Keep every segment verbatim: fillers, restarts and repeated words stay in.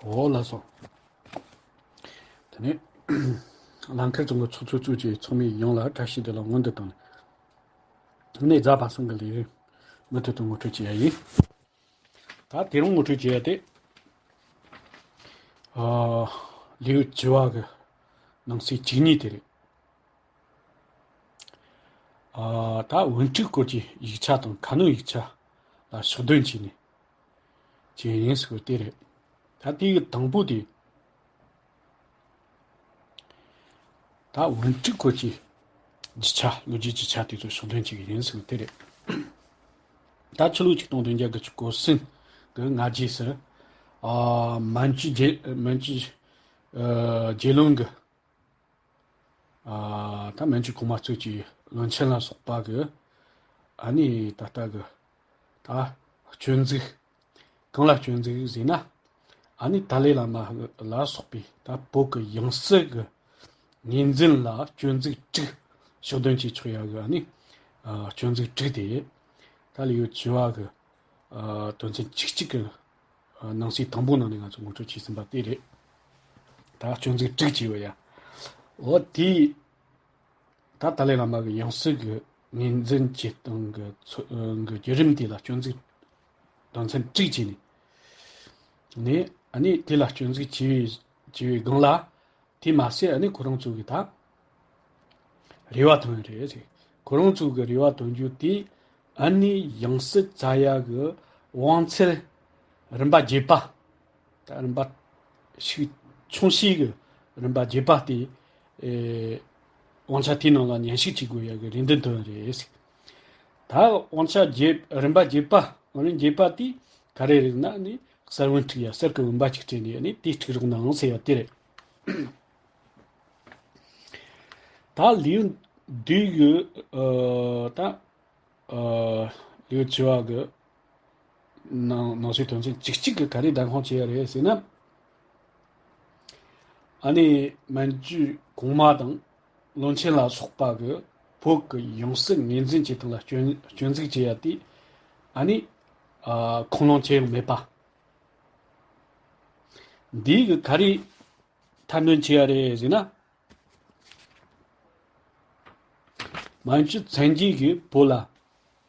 འོ་ལགས་སོ། དེ་ནས་ལམ་ཁར་བྱུང་བའི་ཚོགས་གཙོ་གཙོས་ཀྱི་ཚོགས་མི་ཡོངས་ལ་བཀྲ་ཤིས་བདེ་ལེགས་སྔོན་དུ་བཏང་ནས། དེ་ནས་རྫ་བ་སང་གི་ལས་རིམ་མུ་མཐུད་དུ་ངོ་སྤྲོད་བྱེད་ཡ་ཡིན། ད་དེ་རིང་ངོ་སྤྲོད་བྱེད་ཡ་དེ། ཨ། ལེའུ་བཅུ་བ་གི་ནང་གསེས་བཅུ་གཉིས་དེ་རེད། ཨ། ད་བུན་ཕྲུག་སྐོར་གྱི་ཡིག་ཆ་དང་ཁ་སྣོན་ཡིག་ཆ་ལ་ཕྱོགས་སྡོམ་བྱས་ནས་བྱས་ཡིན་ཟེར་བ་དེ་རེད། ད་དེའི་དང་པོ་དེ། ད་བུན་ཕྲུག་སྐོར་གྱི་རྒྱུ་ཆ་ལོ་རྒྱུས་རྒྱུ་ཆ་དེ་ཚོ་ཕྱོགས་སྡོམ་བྱེད་ཀྱི་ཡིན་ཟེར་བ་དེ་རེད། ད་ཕྱི་ལོ་ཆིག་སྟོང་བདུན་བརྒྱ་དགུ་བཅུ་གོ་གསུམ་གི་སྔ་རྗེས་སུ། ཨ། མན་ཇུ་རྒྱལ་མན་ཇུ་ཨ། རྒྱལ་བློན་གྱི། ཨ། ད་མན་ཇུ་གོང་མ་གཙོས་ཀྱི་བློན་ཆེན་ལ་སོགས་པ་གི། ཨ་ནི་ད་ལྟ་གི་ད་སྐྱོན་འཛུགས། གང་ལ་སྐྱོན་འཛུགས་ཟེར་ན། ཨ་ནི་ཏཱ་ལའི་བླ་མ་ལ་སོགས་པའི་ད་བོད་ཀྱི་ཡང་སྲིད་ཀྱི་ངོས་འཛིན་ལ་སྐྱོན་འཛུགས་དྲུག་ཕྱོགས་སྡོམ་བྱེད་ཆོག་ཡ་གི། ཨ་ནི། ཨ། སྐྱོན་འཛུགས་དྲུག་དེ། ད་ལེའུ་བཅུ་བ་གི། ཨ། དོན་ཚན་བཅུ་གཅིག་གི། ཨ། ནང་གསེས་དང་པོ་ནང་ནས་ང་ཚོ་ངོ་སྤྲོད་བྱས་ཟིན་པ་དེ་རེད། ད་སྐྱོན་འཛུགས་དྲུག་ཅེས་པ་ཡ། འོ་དེ། ད་ཏཱ་ལའི་བླ་མ་གི་ཡང་སྲིད་ཀྱི་ངོས་འཛིན་བྱེད་སྟངས་ཀྱི་ཚུ་གི་བརྒྱུད་རིམ་དེ་ལ་སྐྱོན་འཛུགས་དོན་ཚན་དྲུག་བྱས་ནས། ནས་ཨ་ནི་དེ་ལ་སྐྱོན་འཛུགས་བྱས་པའི་བྱས་པའི་སྒང་ལ། དེ་མ་ཟད་ཨ་ནི་ཁོ་རང་ཚོ་གི་ད་རེ་བ་བཏོན་རེད། ཁོ་རང་ཚོ་གི་རེ་བ་བཏོན་རྒྱུ་དེ། ཨ་ནི་ཡང་སྲིད་བཙལ་ཡ་གི་དབང་ཚད་རིམ་པ་བརྒྱད་པ། ད་རིམ་པ་ཞིག་ཆུང་ཤོས་ཀྱི་རིམ་པ་བརྒྱད་པ་དེ། ཨེ། དབང་ཆ་དེའི་ནང་ལ་ཉམས་ཞིབ་བྱེད་དགོས་ཡ་གི་རེ་འདུན་བཏོན་རེད། ད་དབང་ཆ་བརྒྱད་རིམ་པ་བརྒྱད་པ། དབང་རིམ་བརྒྱད་པ་དེ་ག་རེ་རེད་ན། ནི་གསར་བུན་འཁྲི་ཡ་གསར་གྱི་བུམ་པ་གཅིག་སྤྲད་ནས་ནི་དེ་འཁྲི་རོགས་གནང་ཟེར་ཡ་དེ་རེད། ད་ལེའུ་བདུན་གྱི། ཨ། ད། ཨ། ལེའུ་བཅུ་བ་གི་ནང་ནང་གསེས་དོན་ཚན་བཅུ་གཅིག་གི་ག་རེ་བདམས་ཁོངས་བྱས་ཡ་རེད་ཟེར་ན། ཨ་ནི་མན་ཇུ་གོང་མ་དང་བློན་ཆེན་ལ་སོགས་པ་གི་བོད་ཀྱི་ཡང་སྲིད་ངོས་འཛིན་བྱེད་སྟངས་ལ་སྐྱོན་སྐྱོན་འཛུགས་བྱེད་ཡ་དེ། ཨ་ནི། ཨ། ཁུངས་ལུང་ཅི་ཡང་མེད་པ། འདིའི་གི་ག་རེ་ཐེར་འདོན་བྱེད་ཡ་རེད་ཟེར་ན། མན་ཇུ་བཙན་རྒྱལ་གྱིས་བོད་ལ་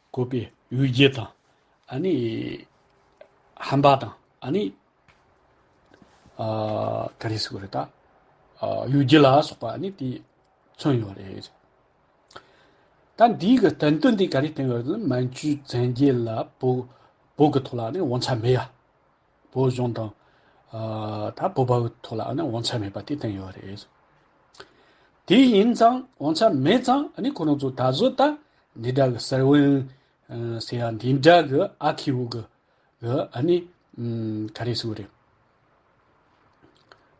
བཀོད་པའི་གཡུལ་རྒྱལ་དང་། ཨ་ནི་ཧམ་པ་དང་། ཨ་ནི། ཨ། ག་རེ་ཟེར་དགོས་རེད་ད། ཨ། གཡུལ་རྒྱལ་ལ་སོགས་པ་ཨ་ནི་དེ་མཚོན་ཡོད་རེད། ད་འདིའི་གི་བསྟན་དོན་འདི་ག་རེ་བསྟན་ཡོད་ཟེར་ན། མན་ཇུ་བཙན་རྒྱལ་ལ་བོད་བོད་ཀྱི་ཐོག་ལ་ནི་དབང་ཆ་མེད་ཡ། བོད་གཞུང་དང་། ཨ། ད་བོད་པ་གི་ཐོག་ལ་ནི་དབང་ཆ་མེད་པ་དེ་བསྟན་ཡོད་རེད། དེ་ཡིན་ཙང་དབང་ཆ་མེད་ཙང་ཨ་ནི་ཁོ་རང་ཚོ་ད་གཟོད་ད་འདི་འདྲ་གི་གསར་བུན། ཨ། ཟེར་ཡ་འདི་འདྲ་གི་ཨ་ཁེ་བོ་གི་གི་ཨ་ནི། ཨམ། ག་རེ་ཟེར་དགོས་རེད།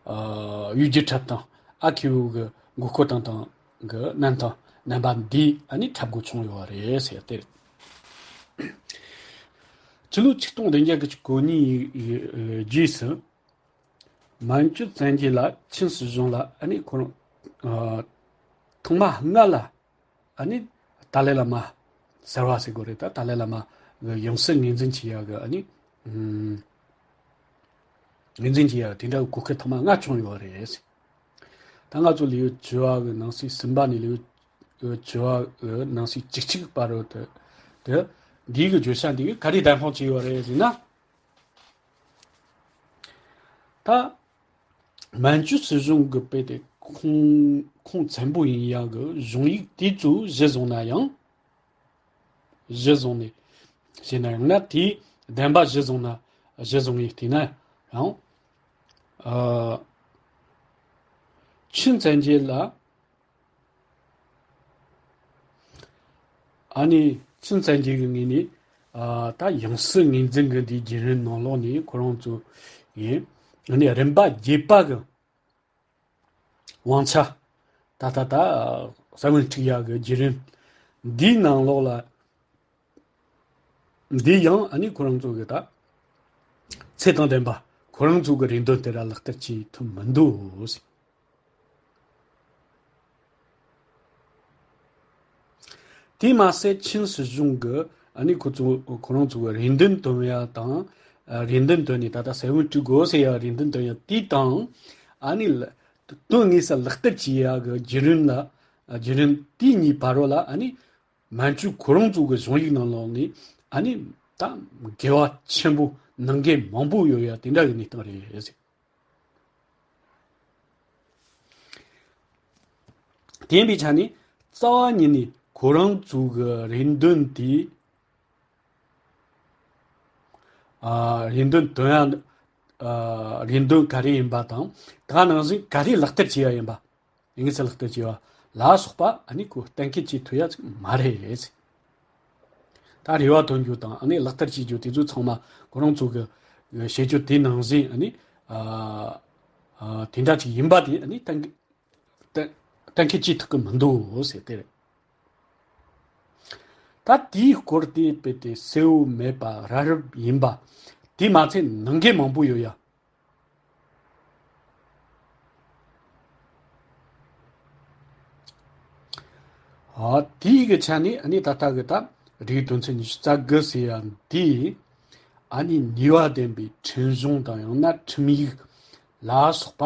ཨ། གཡུལ་རྒྱལ་འཁྲབ་སྟངས། ཨ་ཁེ་བོ་གི་མགོ་སྐོར་བཏང་སྟངས་གི་རྣམ་ཐར་རྣམ་པ་འདི་ཨ་ནི་འཁྲབ་དགོས་བྱུང་ཡོད་རེད་ཟེར་ཏེ། ཕྱི་ལོ་ཆིག་སྟོང་བདུན་བརྒྱ་དགུ་བཅུ་གོ་གཉིས་རྗེས་སུ། མན་ཇུ་བཙན་རྒྱལ་ལ་ཆིན་སྲིད་གཞུང་ལ་ཨ་ནི་ཁོ་རང་། ཨ། ཐེངས་མ་ལྔ་ལ། ཨ་ནི་ཏཱ་ལའི་བླ་མ་ཟེར་བ་ཟེར་དགོས་རེད། ད་ཏཱ་ལའི་བླ་མ་གི་ཡང་སྲིད་ངོས་འཛིན་བྱེད་ཡག་གི་ཨ་ནི། ཨམ། ངོས་འཛིན་བྱེད་ཡག་དེ་འདྲ་གི་གོ་སྐབས་ཐེངས་མ་ལྔ་བྱུང་ཡོད་རེད། ད་ང་ཚོ་ལེའུ་བཅུ་བ་གི་ནང་གསེས་གསུམ་པ་ནས་ལེའུ་བཅུ་བ་གི་ནང་གསེས་བཅུ་གཅིག་བར་དུ་དེ། འདིའི་གི་བརྗོད་བྱ་འདི་གི་ག་རེ་བདམས་ཁོངས་བྱས་ཡོད་རེད་ཟེར་ན། ད་མན་ཇུ་སྲིད་གཞུང་གི་དཔེ་དེ་ཁུངས་ཁུངས་བཙན་པོ་ཡིན་ཡག་གི་གཞུང་ཡིག་དེ་ཚོ་གཞི་བཟུང་ན་ཡང་། གཞི་བཟུང་ནས་བཤད་ན་ཡང་ན། དེའི་བདེན་པ་གཞི་བཟུང་ན་གཞི་བཟུང་ཡིན་བལྟས་ན་ཡང་། ཨ། ཆིན་བཙན་རྒྱལ་ལ། ཨ་ནི་ཆིན་བཙན་རྒྱལ་གྱི་ངོས་ནས། ཨ། ད་ཡང་སྲིད་ངོས་འཛིན་གྱི་འདིའི་བརྒྱུད་རིམ་ནང་ལོགས་ནས་ཁོ་རང་ཚོ་ཡིན། ཨ་ནི་རིམ་པ་བརྒྱད་པ་གི་དབང་ཆ། ད་ད་ད་གསར་བུན་འཁྲི་ཡག་གི་བརྒྱུད་རིམ་འདིའི་ནང་ལོགས་ལ། འདི་ཡང་ཨ་ནི་ཁོ་རང་ཚོ་གི་ད་ཚད་དང་ལྡན་པ། ཁོ་རང་ཚོ་གི་རེ་འདུན་དེ་ར་ལག་བསྟར་བྱེད་ཐུབ་མི་འདུག་ཟེར། དེ་མ་ཟད་ཆིན་སྲིད་གཞུང་གི་ཨ་ནི་ཁོ་ཚོ་ཁོ་རང་ཚོ་གི་རེ་འདུན་བཏོན་ཡ་དང་ རེ་འདུན་བཏོན་ནས་ད་ལྟ་ས་བོན་བྲུས་དགོས་ཟེར་ཡ་རེ་འདུན་བཏོན་ཡ་དེ་དང་། ཨ་ནི་ལ་དོན་དངོས་སུ་ལག་བསྟར་བྱེད་ཡ་གི་བརྒྱུད་རིམ་ལ་བརྒྱུད་རིམ་དེ་གཉིས་བར་རོ་ལ་ཨ་ནི་མན་ཇུ་ཁོ་རང་ཚོ་གི་གཞུང་ཡིག་ནང་ལོགས་ནས་ཨ་ནི་ད་འགལ་བ་ཆེན་པོ་ནང་འགལ་མང་པོ་ཡོད་ཡ་དེ་འདྲ་གི་གནས་སྟངས་རེད། དེ་ཡིན་པའི་ཆ་ནས་རྩ་བ་ཉིད་ནས་ཁོ་རང་ཚོ་གི་རེ་འདུན་དེ། ཨ། རེ་འདུན་བཏོན་ཡ། ཨ། རེ་འདུན་ག་རེ་ཡིན་པ་དང་། ད་ནང་བཞིན་ག་རེ་ལག་བསྟར་བྱས་ཡ་ཡིན་པ། དངོས་སུ་ལག་བསྟར་བྱས་པ་ལ་སོགས་པ་ཨ་ནི་ཁོ་གཏན་འཁེལ་བྱེད་ཐུབ་ཡ་ཅིག་མ་རེད། ད་རེ་བ་འདོན་རྒྱུ་དང་ཨ་ནི་ལག་བསྟར་བྱེད་རྒྱུ་དེ་ཚོ་ཚང་མ་ཁོ་རང་ཚོ་གི་བཤད་རྒྱུ་དེ་ནང་བཞིན་ཨ་ནི། ཨ། ཨ། དེ་འདྲ་ཅིག་ཡིན་པ་དེ་ཨ་ནི་གཏན་གཏན་གཏན་འཁེལ་བྱེད་ཐུབ་ཀྱི་མི་འདུག་ཟེར་དེ་རེད། ད་དེའི་སྐོར་དེ་དཔེ་དེ་གསལ་བོ་མེད་པ་རབ་རིབ་ཡིན་པ་དེ་མ་ཚད་ནང་འགལ་མང་པོ་ཡོད་ཡ། ཨ། དེའི་གི་ཆ་ནས་ཨ་ནི་ད་ལྟ་གི་ད་རིགས་དོན་ཚན་ཉི་ཤུ་རྩ་དགུ་ཟེར་ཡ་འདི་ཨ་ནི་ནུས་པ་ལྡན་པའི་ཁྲིམས་གཞུང་དང་ཡང་ན་ཁྲིམས་ཡིག་ལ་སོགས་པ་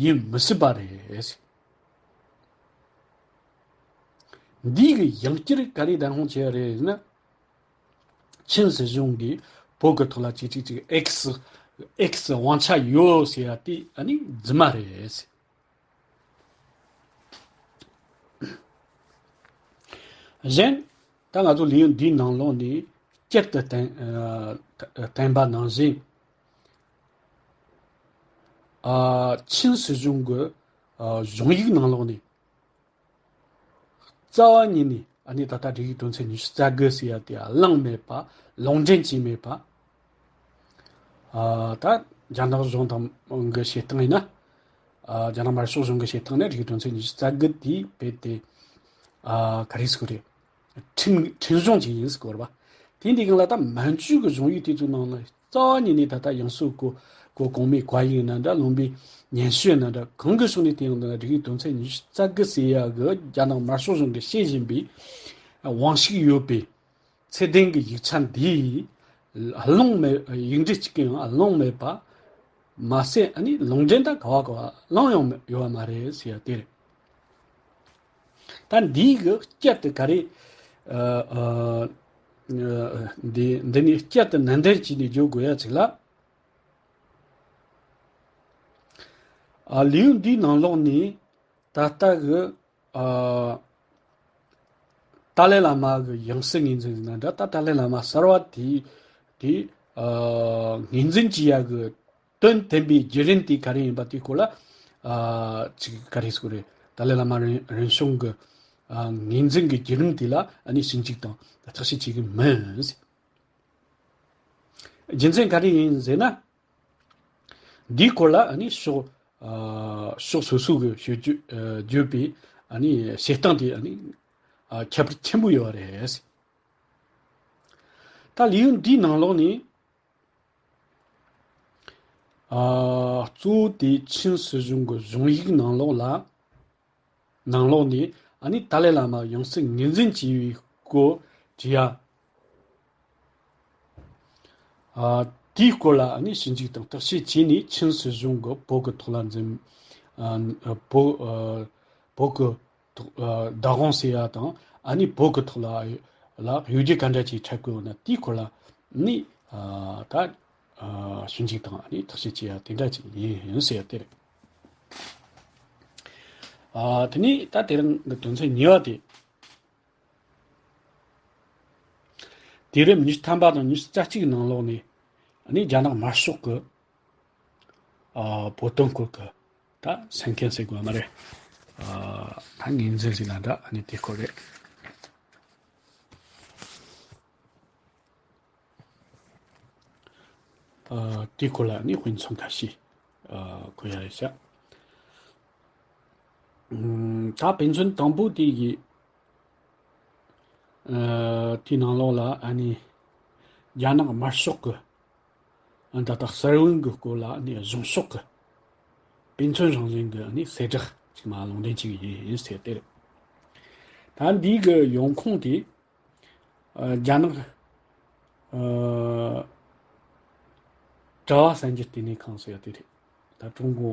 ཡིན་མི་སྲིད་པ་རེད། འདི་གི་ཡང་བསྐྱར་ག་རེ་བདེན་དཔང་བྱས་རེད་ཟེར་ན། ཆིན་སྲིད་གཞུང་གིས་བོད་ཀྱི་ཐོག་ལ་ཅིག་ཅིག་ཅིག་ཨེག་སི་ཨེག་སི་དབང་ཆ་ཡོད་ཟེར་ཡ་དེ་ཨ་ནི་རྫུན་མ་རེད། གཞན་ད་ང་ཚོ་ལེའུ་འདིའི་ནང་ལོགས་ནས་བསྐྱར་དུ་བསྟན་ཨ་བསྟན་པ་ནང་བཞིན། ཨ། ཆིན་སྲིད་གཞུང་གི་ཨ་གཞུང་ཡིག་ནང་ལོགས་ནས། རྩ་བ་ཉིད་ནས་ཨ་ནི་ད་ལྟ་སྒྲིག་ཡིག་དོན་ཚན་ཉི་ཤུ་རྩ་དགུ་ཟེར་ཡ་དེ་བླངས་མེད་པ། ལུང་འདྲེན་བྱས་མེད་པ། ཨ། ད་རྒྱ་ནག་གཞུང་དང་གི་བྱེད་སྟངས་ཡིན་ན། ཨ། རྒྱ་ནག་དམར་ཤོག་གཞུང་གི་བྱེད་སྟངས་ནི་སྒྲིག་ཡིག་དོན་ཚན་ཉི་ཤུ་རྩ་དགུ་དེའི་དཔེ་དེ། ཨ། ག་རེ་ཟེར་དགོས་རེད། ཁྲིམས་ཁྲིམས་གཞུང་ཅིག་ཡིན་ཟེར་དགོས་རེད་པ། དེ་འདི་གང་ལ་ད་མན་ཇུ་གི་གཞུང་ཡིག་དེ་ཚོའི་ནང་ལ། རྩ་བ་ཉིད་ནས་ད་ལྟ་ཡང་སྲིད་གོ་གོ་གོང་མའི་བཀའ་ཡིག་ཡིན་ན་འདྲ། ལུང་པའི་སྙན་ཞུ་ཡིན་ན་འདྲ། གང་གི་ཕྱོགས་ནས་བལྟས་ཡང་འདི་ན་སྒྲིག་ཡིག་དོན་ཚན་ཉི་ཤུ་རྩ་དགུ་ཟེར་ཡ་གི་རྒྱ་ནག་དམར་ཤོག་གཞུང་གིས་བཤད་བཞིན་པའི་དབང་ཤུགས་ཡོད་པའི་ཚད་ལྡན་གྱི་ཡིག་ཆ་འདིས་ལུང་མེད། ཡིག་འབྲུ་གཅིག་གིས་ཡང་ལུང་མེད་པ་མ་ཟད། ཨ་ནི་ལུང་འདྲེན་དང་ག་བ་ག་བ་ལུང་ཡང་ཡོད་པ་མ་རེད་ཟེར་ཡ་དེ་རེད། ད་འདིའི་གི་བསྐྱར་དུ་ག་རེ། ཨ། ཨ། འདི་འདི་ནི་བསྐྱར་དུ་ནན་ཏན་བྱས་ནས་བརྗོད་དགོས་ཡ་ཅིག་ལ། ཨ། ལེའུ་འདིའི་ནང་ལོགས་ནས་ད་ལྟ་གི། ཨ། ཏཱ་ལའི་བླ་མ་གི་ཡང་སྲིད་ངོས་འཛིན་ཟེར་ན་འདྲ། ད་ཏཱ་ལའི་བླ་མ་གསར་བ་དེ་དེ། ཨ། ངོས་འཛིན་བྱེད་ཡ་གི་དོན་བསྟན་པའི་བརྒྱུད་རིམ་དེ་ག་རེ་ཡིན་པ་དེའི་སྐོར་ལ། ཨ། ཅིག་ག་རེ་ཟེར་དགོས་རེད། ཏཱ་ལའི་བླ་མ་རིམ་རིམ་བྱོན་གྱི། ཨ། ངོས་འཛིན་གྱི་བརྒྱུད་རིམ་དེ་ལ་ཨ་ནི་ཞིབ་འཇུག་དང་བརྟག་དཔྱད་བྱེད་ཀྱི་མིན། རྒྱུ་མཚན་ག་རེ་ཡིན་ཟེར་ན། འདིའི་སྐོར་ལ་ཨ་ནི་ཕྱོགས། ཨ། ཕྱོགས་སོ་སོ་གི་ཤོད་རྒྱུ། ཨ། བརྗོད་པའི་ཨ་ནི་བྱེད་སྟངས་དེ་ཨ་ནི། ཨ། ཁྱད་པར་ཆེན་པོ་ཡོད་རེད། ད་ལེའུ་འདིའི་ནང་ལོགས་ནས། ཨ། གཙོ་བོ་དེ་ཆིན་སྲིད་གཞུང་གི་གཞུང་ཡིག་ནང་ལོགས་ལ། ནང་ལོགས་ནས་ཨ་ནི་ཏཱ་ལའི་བླ་མ་ཡང་སྲིད་ངོས་འཛིན་བྱས་པའི་སྐོར་བྲིས་ཡ། ཨ། དེའི་སྐོར་ལ་ཨ་ནི་ཞིབ་འཇུག་དང་བརྟག་དཔྱད་བྱས་ནས་ཆིན་སྲིད་གཞུང་གི་བོད་ཀྱི་ཐོག་ལ་འཛིན། ཨ། བོད། ཨ། བོད་ཀྱི་ཐོག། ཨ། བདག་དབང་ཟེར་ཡ་དང་ཨ་ནི་བོད་ཀྱི་ཐོག་ལ་ལ་གཡོ་སྒྱུ་ག་འདྲ་ཅིག་འཁྲབ་དགོས་ན་དེའི་སྐོར་ལ་ནི། ཨ། ད། ཨ། ཞིབ་འཇུག་དང་ཨ་ནི་བརྟག་དཔྱད་བྱེད་ཡ་དེ་འདྲ་ཅིག་ཡིན་ཟེར་ཡ་དེ་རེད། ཨ། དེ་ནས་ད་དེ་རིང་གི་དོན་ཚན་གཉིས་པ་དེ། དུས་རབས་ཉི་ཤུ་ཐམ་པ་དང་ཉི་ཤུ་རྩ་གཅིག་ནང་ལོགས་ནས་ཨ་ནི་རྒྱ་ནག་དམར་ཤོག་གི། ཨ། བོད་དོན་སྐོར་གྱི་ད་སེམས་ཁམས་ཟེར་དགོས་མ་རེད། ཨ། ད་ངོས་འཛིན་ཟེར་ན་འདྲ། ཨ་ནི་དེ་སྐོར་རེད། ཨ། དེའི་སྐོར་ལ་ནི་དཔེ་མཚོན་ཁ་ཤས། ཨ། འགོད་ཡ་ཡིན་ཤག་ཨམ། ད་དཔེ་མཚོན་དང་པོ་དེ་ཡི། ཨ། དེའི་ནང་ལོགས་ལ་ཨ་ནི་རྒྱ་ནག་དམར་ཤོག་གི། ཨ། ད་ལྟ་གསར་བུན་གྱི་སྐོར་ལ་ནི་གཞུང་ཕྱོགས་ཀྱི་དཔེ་མཚོན་རང་བཞིན་གྱི་ནི་གསལ་བསྒྲགས་ཅིག་མ་ལུང་འདྲེན་ཅིག་ཡིན་ཟེར་ཏེ་རེད། ད་འདི་གི་ཡོང་ཁུངས་དེ། ཨ། རྒྱ་ནག་ཨ། གྲྭ་བ་གསར་འགྱུར་ལྟེ་གནས་ཁང་ཟེར་ཡ་དེ་རེད། ད་ཀྲུང་གོ་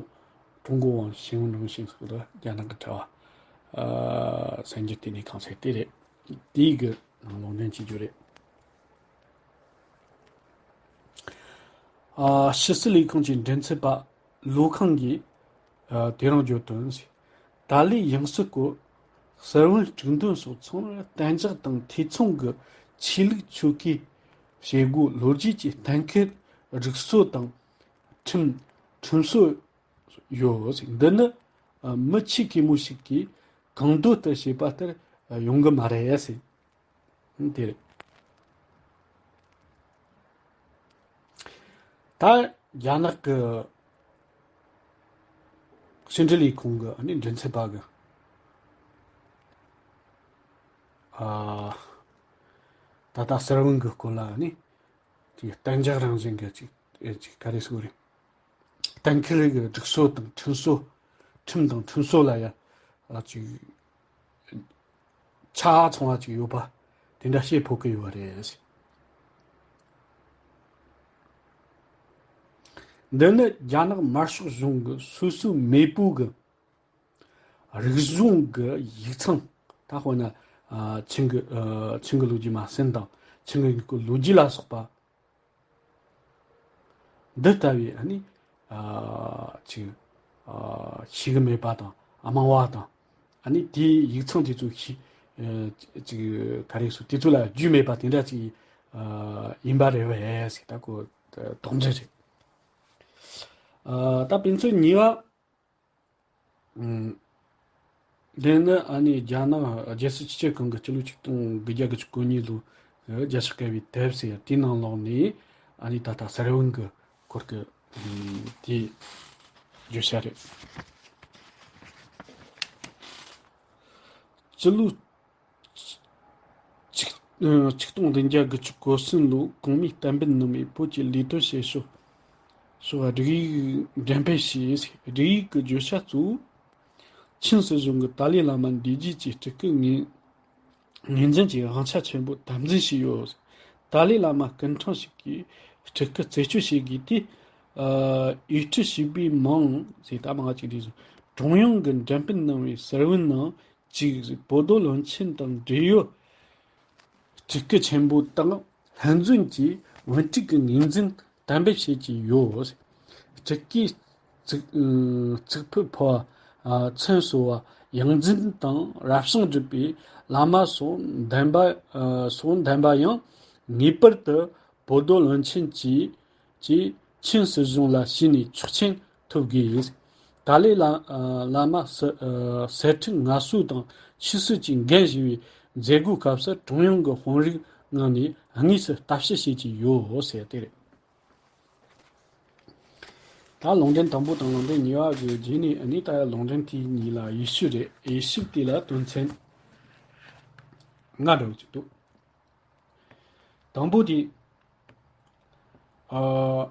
ཀྲུང་གོ་网新闻中心ཟེར་གི་འདུག་རྒྱ་ནག་གི་གྲྭ་བ་ཨ་གསར་འགྱུར་ལྟེ་གནས་ཁང་ཟེར་དེ་རེད། དེའི་གི་ནང་ལུང་འདྲེན་བྱེད་རྒྱུ་རེད། ཨ་ཕྱི་སྲིད་ལས་ཁུངས་ཀྱི་མགྲིན་ཚབ་པ་ལོ་ཁང་གིས་ཨ་དེ་རིང་བརྗོད་དོན། ཏཱ་ལའི་ཡང་སྲིད་སྐོར་གསལ་བསྒྲགས་དཀྲུག་འདོན་སོགས་ཚང་མར་གཏན་འཇགས་དང་འཐུས་ཚང་གི་ཆོས་ལུགས་ཆོ་གའི་བྱེད་སྒོ་ལོ་རྒྱུས་ཀྱི་གཏན་འཁེལ་སྒྲིག་སྲོལ་དང་ཁྲིམས་ཁྲིམས་སྲོལ་ཡོད། འདི་ནི་ཨ་མི་ཆེ་གེ་མོ་ཞིག་གིས་གང་འདོད་ལྟར་བྱས་པ་ལྟར་ཡོང་གི་མ་རེད་ཟེར། དེ་རེད། ད་རྒྱ་ནག་གི་ཕྱི་འབྲེལ་ལས་ཁུངས་ཀྱི་ཨ་ནི་མགྲིན་ཚབ་པ་གི་ཨ་ད་ལྟ་གསལ་བསྒྲགས་ཀྱི་སྐོར་ལ་ཨ་ནི་ཅིག་གཏན་འཇགས་རང་བཞིན་གྱི་ཅིག་ཨེ་ཅིག་ག་རེ་ཟེར་དགོས་རེད། གཏན་འཁེལ་གྱི་སྒྲིག་སྲོལ་དང་ཁྲིམས་སྲོལ། ཁྲིམས་དང་ཁྲིམས་སྲོལ་ལ་ཡང་ཨ་ཅིག་ཆ་ཚང་བ་ཅིག་ཡོད་པ་དེ་འདྲ་བཤད་ཕོད་ཀྱི་ཡོད་པ་རེད། འདི་ནི་རྒྱ་ནག་དམར་ཤོག་གཞུང་གི་སོ་སོའི་མེས་པོ་གི་རིག་གཞུང་གི་ཡིག་ཚང་། ད་དཔེར་ན་ཨ་ཆིང་གི་ཨ་ཆིང་གི་ལོ་རྒྱུས་མ་ཟིན་དང་ཆིང་གི་ལོ་རྒྱུས་ལ་སོགས་པ། འདི་ལྟ་བུའི་ཨ་ནི་ཨ་ཅིག་ཨ་ཤེས་གི་མེད་པ་དང་དམའ་བ་དང་། ཨ་ནི་དེའི་ཡིག་ཚང་དེ་ཚོ་ཤེས་ཨ་ཅིག་ག་རེ་ཟེར། དེ་ཚོ་ལ་རྒྱུས་མེད་པ་དེ་འདྲ་ཅིག་ཨ་ཡིན་པ་རེད་པས་ཟེར། ད་ཁོ་དོགས་འདྲི་རེད། ཨ་ད་དཔེ་མཚོན་གཉིས་པ། ཨུམ། དེ་ནི་ཨ་ནི་རྒྱ་ནག་རྒྱལ་སྲིད་སྤྱི་ཁྱབ་ཁང་གི་སྤྱི་ལོ་ཆིག་སྟོང་དགུ་བརྒྱ་དགུ་བཅུ་གོ་གཉིས་ལོའི་རྒྱལ་སྤྱི་སྐབས་བའི་དེབ་ཟེར་ཡ་དེའི་ནང་ལོགས་ནས་ཨ་ནི་ད་ལྟ་གསལ་བསྒྲགས་ཀྱི་སྐོར་གྱི་ཨུམ་དེ་བརྗོད་བྱ་རེད། སྤྱི་ལོ་ཆིག་ཨ་ཆིག་སྟོང་བདུན་བརྒྱ་དགུ་བཅུ་གོ་གསུམ་ལོར་གོང་མས་གཏན་འབེབས་གནང་བའི་བོད་ཀྱི་ལས་དོན་བྱེད་ཕྱོགས་སོགས་སྒྲིག་ཡིག་འགྲེམས་སྤེལ་བྱས། སྒྲིག་ཡིག་གི་བརྗོད་བྱ་གཙོ་བོ། ཆིན་སྲིད་གཞུང་གིས་ཏཱ་ལའི་བླ་མ་འདས་རྗེས་ཀྱི་སྤྲུལ་སྐུ་ངོས་ངོས་འཛིན་གྱི་དབང་ཆ་ཆེན་པོ་དམ་འཛིན་བྱས་ཡོད། ཏཱ་ལའི་བླ་མ་སྐུ་ཕྲེང་ཞིག་གིས་སྤྲུལ་སྐུ་རྩད་གཅོད་བྱེད་དགོས་དུས། ཨ་འོས་ཁྲི་བྱིས་པའི་མིང་ཟེར། ད་མང་ཅིག་རེད་ཟེར། ཀྲུང་དབྱང་གིས་འགྲེམས་སྤེལ་གནང་བའི་གསལ་བསྒྲགས་ནང་གཅིག་བོད་རྡོར་བློན་ཆེན་དང་འབྲེལ་ཡོད་སྤྲུལ་སྐུ་ཆེན་པོ་དང་ལྷན་འཛོམས་ཀྱིས་བོད་ཕྲུག་གི་ངོས་འཛིན་གཏན་འབེབས་བྱེད་ཀྱི་ཡོད། སྤྲུལ་སྐུའི་གཙུག་གཙུག་ཕུད་ཕོ་བ་མཚན་གསོལ་བ་ཡོངས་འཛིན་དང་རབ་བྱུང་སྒྲུབ་པའི་བླ་མ་སོགས་འདེམས་པ་སོགས་འདེམས་པ་ཡང་ངེས་པར་དུ་བོད་རྡོར་བློན་ཆེན་གྱིས་ཀྱིས་ཆིན་སྲིད་གཞུང་ལ་ཞུས་ནས་ཆོག་མཆན་ཐོབ་དགོས། ཏཱ་ལའི་བླ་བླ་མ་གསེར་ཁྲི་མངའ་གསོལ་དང་ཆོས་སྲིད་ཀྱི་འགན་བཞེས་པའི་མཛད་སྒོའི་སྐབས་སུ་ཀྲུང་དབྱང་གི་དཔོན་རིགས་མངགས་ནས་དངོས་སུ་ལྟ་ཞིབ་བྱེད་ཀྱི་ཡོད་ཟེར་དེ་རེད། ད་ལུང་འདྲེན་དང་པོ་དང་ལུང་འདྲེན་གཉིས་པ་གི་རྗེས་ནས་ནི་ད་ལུང་འདྲེན་དེ་གཉིས་ལ་དབྱེ་ཞིབ་རེད། དབྱེ་ཞིབ་དེ་ལ་དོན་ཚན་ལྔ་འདྲ་བོ་ཅིག་འདུག་དང་པོ་དེ། ཨ།